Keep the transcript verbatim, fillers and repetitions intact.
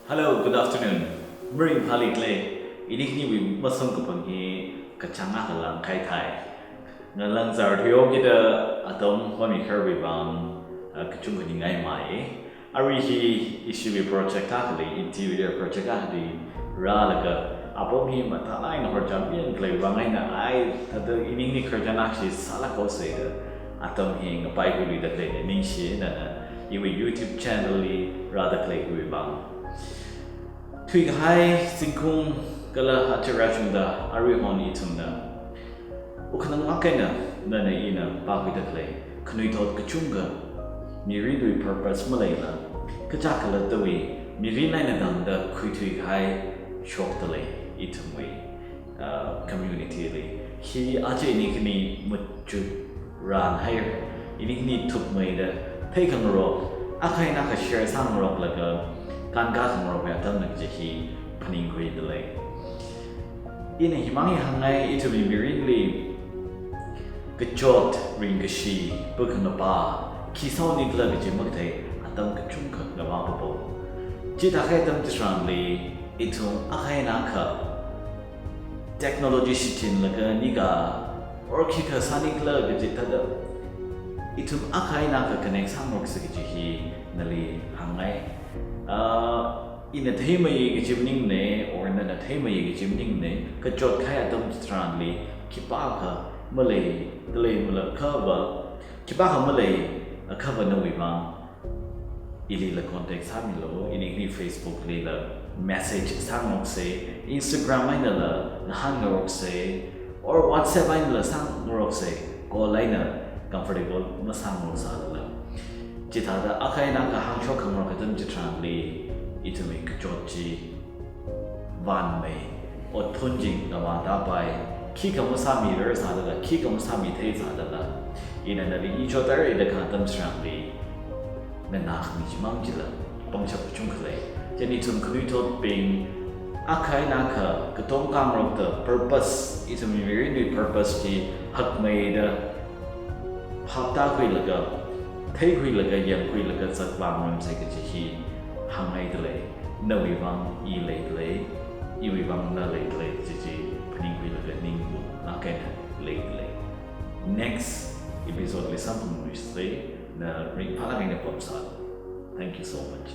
Hello, good afternoon. Mirin phāli khalei, ini khaniwui masong kapang hi kachāng akha langkahai thai. Ngalāng zar thuihaokida atam homi kharwui vang, uh, kachungkha ningngaimai. Arui hi ishiwui project akhali, interior project akhali rālaga, apam hi mathālāk eina horcham eina khalei vang eina ai, thāda ini khani khararchan akha sālākhaosa da, atam hi ngapaikhuiluida khalei, ningshina, iwui YouTube channel li rāda khalei hiwui vang. Thuikahai zingkum kala aja rāshungda aruihon ithumna, ukhanang ngakkaina, nana ina pākhuida khalei khanuithot kachungkha, mirinwui purpose maleila, kachikat khalattawui mirin eina tangda khuithuikahai shokdalei ithumwui, uh, community li. Hi aja ini khani machut ranhaira, ini khani thukmeida theikhangarok, akha eina akha share sāngaroklaga, kānkā khangarok ya atamna kaji hi phaningkhuidalei. Ina himang hi hāngngai, ithumwui mirinli kachot, ringkashi, pākhanapa, khi sāhaoni khala kaji makathei atam kachungkha ngavā papo. Chithākahai atam chitharanli, ithum akha eina akha technology shichinlaga nika, or khikha sāni khala kaji thāda, ithum akha eina akha connect sāngaroksa kaji hi nali hāngngai. Ah, ina theimei kaji maningmana, or nana theimei kaji maningmana, kachot kahai atam chitharanli khipākha maleidalei mala khava, khipākha malei, akhava nawui vang ilila contact sāmilu, ini khani Facebook lila message sāngaroksa, Instagram einala ngahānngaroksa, or WhatsApp einala sāngaroksa, call eina comfortable masāngarok sālala. Chithāda akha eina akha hāngshok khangarok atam chitharanli, ithumwui kachot chi vānmei, otphun chi ngavā tāpai, khikha masāmirar sādala, khikha masāmithei sādala, ina nali i chothaida kha atam chitharanli, nganākhami chimang chila pangshap kachungkha lei. Chieina ithum khanuithotbing akha eina akha katongkāngarokta purpose, ithumwui mirinwui purpose chi hakmeida phap tākhuilaga, theikhuilaga, yangkhuilaga zatvāngarumsa kaji hi hāngngaidalei. Nawui vang i leidalei, iwui vang na leidalei, kaji chi phaningkhuilaga ningbu ngakkaina leidalei. Next episode li samphangluisa, na ringphālāk eina pamsālu. Thank you so much.